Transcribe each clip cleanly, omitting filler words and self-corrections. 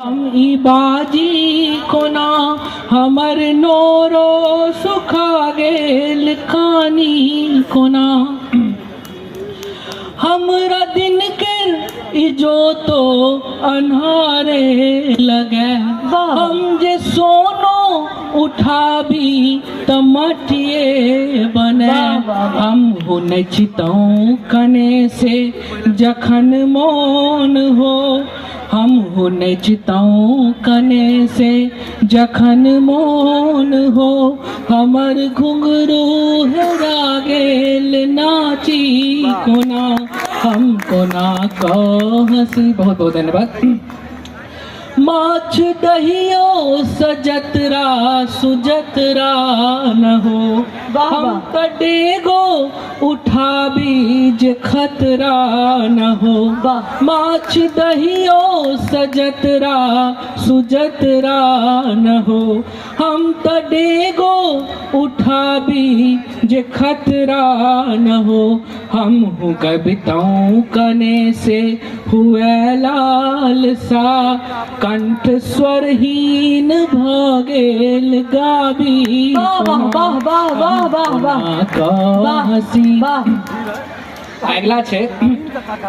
हम ई बाजी कोना हमर नोरो सुखा गेल कानी कोना। हमरा दिन के इजोतो अन्हारे लगे, हम जे सोनो उठाबी त मटिए बने। हम हुनचितौं कने से जखन मोन हो, हम हुनचितौं कने से जखन मोन हो। हमर घुंघरू हेरा गेल नाची कोना, हम कोना कऽ हँसी। बहुत बहुत धन्यवाद। माछ दहियो सजतरा सुजतरा न हो, हम त डेगो उठाबी जे खतरा न हो। माछ दहियो सजतरा सुजतरा न हो, हम त डेगो उठाबी जे खतरा न हो। हम हूँ गबितौं कने से हुए लाल सा, कंठ स्वरहीन भ गेल गाबी। वाह वाह वाह वाह वाह वाह वाह कऽ हँसी। वाह। अगिला छै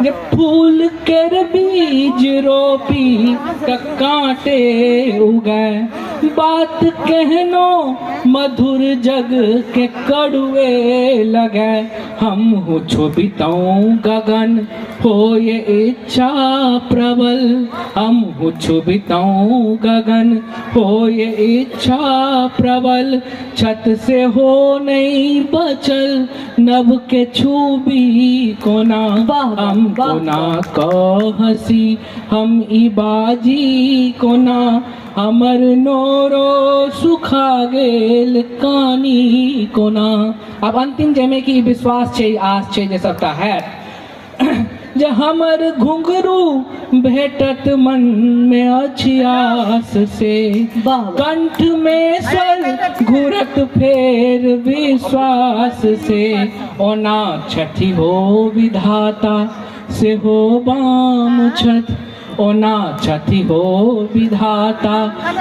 जे फूल केर बीज रोपी त कांटे उगै, बात केहनो मधुर जग के कड़ुए लगै। हम हूँ छुबितौं गगन हो ये इच्छा प्रबल, हम हूँ छुबितौं गगन हो ये इच्छा प्रबल। छत से हो नहीं बचल नभ के छूबी कोना, हम कोना कऽ हँसी हम ई बाजी कोना। हमर नोरो सुखा गेल कानी कोना। आब अंतिम जाहिमे कि विश्वास छै, आस छै जे सबटा हैत, जे हमर घुंघरू भेटत मन में अछि आस से, कंठ में स्वर घुरत फेर विश्वास से। ओना छठि हो विधाता सेहो बाम छथि, ओना छथि हो विधाता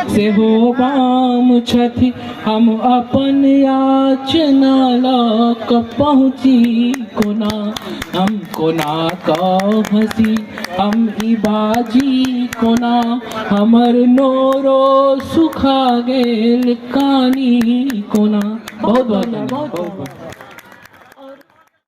सेहो बाम छथि। हम अपन याचना लऽ कऽ पहुँची कोना, हम कोना कऽ हँसी हम ई बाजी कोना। हमर नोरो सुखा गेल कानी कोना। बहुत बहुत धन्यवाद, बहुत बहुत।